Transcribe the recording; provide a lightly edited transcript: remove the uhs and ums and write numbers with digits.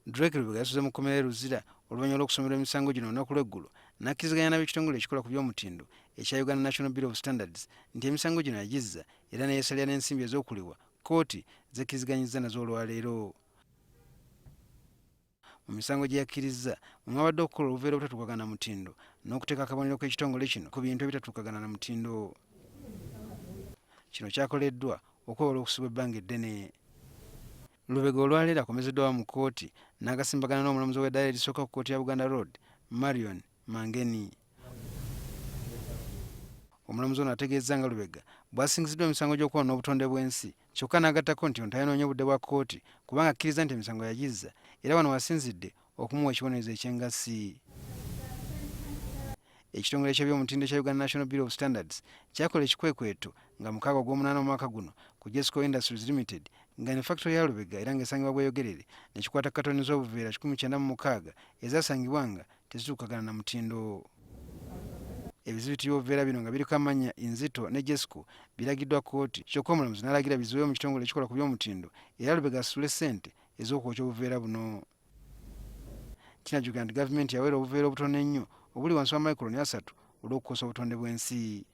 Drake Lubega yasuze mu kkomera e Luzira oluvannyuma lw'okusomerwa emisango gino olunaku lw'eggulo n'akkiriziganya n'ab'ekitongole ekikola ku by'omutindo ekya Uganda National Bureau of Standards nti emisango gino yagizza era ne yeesalira n'ensimbi ez'okuliwa kkooti zekkiriziganyizza nazo olwaleero. Mu misango gye yakkirizza mwe mwabadde okukola obuveera obutatuukagana na mutindo n'okuteeka akabonero k'ekitongole kino ku bintu ebitatuukagana na mutindo. Kino kyakoleddwa okwewala okusibwa ebbanga eddene. Lubega olwaleero akomezeddwawo mu kkooti n'agasimbagana n'omulamuzi ow'eddaala erisooka ku kkooti ya Buganda Road, Marion Mangeni. Omulamuzi ono ategeezza nga Lubega bw'asingisiddwa emisango gy'okwonoona obutonde bw'ensi kyokka n'agattako nti ono tayonoonye budde bwa kkooti kubanga akkiriza nti emisango yagizza era wano wasinzidde okumuwa ekibonerezo eky'engassi. Ekitongole ky'ebyomutindo ekya Uganda National Bureau of Standards kyakola ekikwekweto nga 6 Ogwomunaana omwaka guno ku Jesco Industries Limited nga eno factory ya Lubega era ng'esangibwa Bweyogerere ne kikwata katoni z'obuveera 196 ezasangibwa nga tezituukagana na mutindo. Ebizibiti by'obuveera bino nga biriko amannya Inzito ne Jesco biragiddwa kkooti kyokka omulamuzi n'alagira bizibweyo mu kitongole ekikola ku by'omutindo era Lubega asasule ssente ez'okwokya obuveera buno. Kinajjukira nti gavumenti yawera obuveera obutono ennyo obuli wansi wa micron 30 olw'okukosa obutonde bw'ensi.